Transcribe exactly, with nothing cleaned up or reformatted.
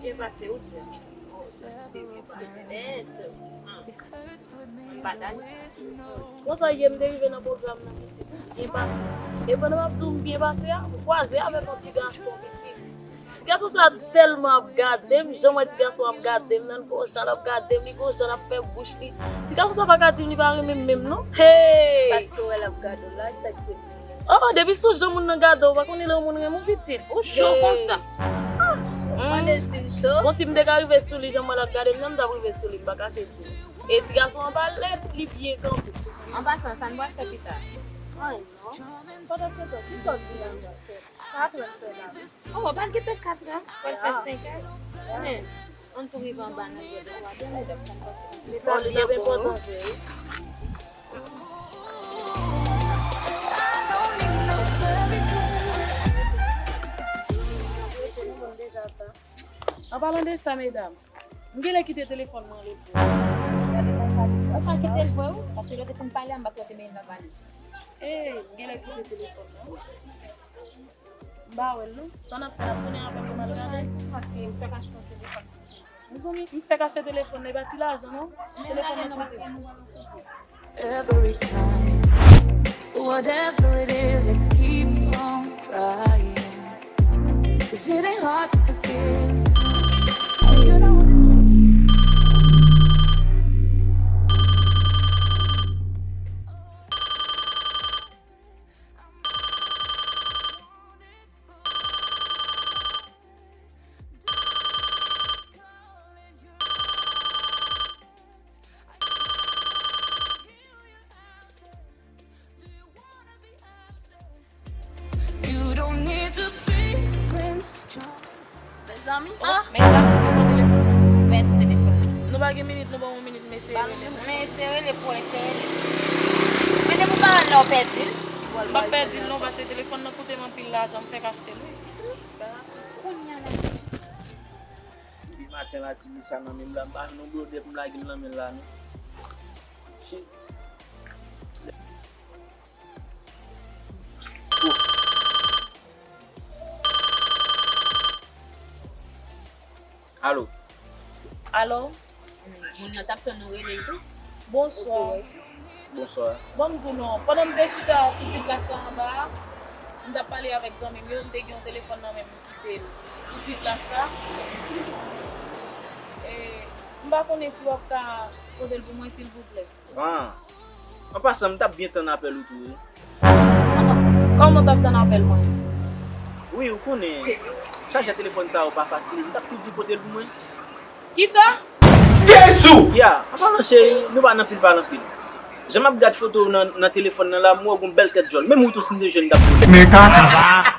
Byen pase, ou di. Oh, sa te byen pase. Mèsi. Hmm. M pa ta di sa. Konsa, yè m te rive nan pwogram nan, pitit. Byen pase. E pandan m ap di w m byen pase a, m kwaze avèk yon ti gason, pitit. Ti gason sa tèlman ap gade m, jan m wè ti gason ap gade m nan, li gon jan l ap gade m, li gon jan l ap fè bouch li. Ti gason sa pa ka di m li pa renmen m menm non. Hey! Paske w wè l ap gade w la, e sa k fè l renmen w. Oh, depi sou jan moun nan gade w, ou pa konnen lè yon moun renmen w, pitit. Ou cho konsa. Mande si l cho. Bon, si m te ka rive sou li, jan m wè l ap gade m nan, m t ap rive sou li, m pa kache di w. E ti gason an pa lèd, li byen kanpe. An pasan, sa n pral fè pita? Anyen non. Pandan se tan, kisa w di la? Katran fè la. Oh, w pral gentan katran, w pral fè senk an. Men, ann tou rive anba nan djòb la, w a byen medam, sa n pase. Bon, li t ap enpòtan vre wi. An palan de sa, medam, m genlè kite telefòn mwen anlè pou ou. Ou pa kite l vre wi, paske lè w te fin pale a, m pa t wè w te mete l nan valiz ou. Ey, m genlè kite telefòn mwen wi. M pa wè l non. Sa n ap fè, n ap tounen avè l pou n al gade l. Paske m fèk achte yon telefòn. M konnen, m fèk achte telefòn nan, e pa ti lajan non. Telefòn nan koute. Every time, whatever it is, I keep on trying. 'Cause it ain't hard to forgive. You know. You don't need to be Prince Charming. Mezanmi, ah! Men la, nou pran telefòn nan. Pèdi telefòn nan. Nou pa gen minit, nou ban yon minit, mesye rele m. Men se rele pou wè, se rele. Men depi w pa wè l la, w pèdi l. M pa pèdi l non, paske telefòn nan koute m anpil lajan, m fèk achte l wi. Kounye a la. Depi maten la, ti li sa nan men m la, m pa jwenn yon blodèt m lage m nan men l la non. Shit. Alo. Alo? Moun nan t ap tann ou rele l tou. Bonswa. Bonswa. Bon, m di w non, pandan m te chita sou ti plas la anba a, m t ap pale avèk zanmi m yo, m te gen yon telefòn nan men m, m kite l sou ti plas la. E, m pa konnen si w ap ka pote l pou mwen, silvouplè. Ah. An pasan, m t ap byen tann apèl ou tou wi. Kòman w t ap tann apèl mwen? Wi, ou konnen, chajè telefòn sa yo pa fasil. M t ap tou di w pote l pou mwen. Kisa? Jezi! Ya, an palan cheri, nou pa nan pil pale anpil. Jan m ap gad foto w nan, nan telefòn nan la, m wè w gon bèl tèt djòl. Menm ou tou, si m te jwenn, m t ap pote l. Men kaka.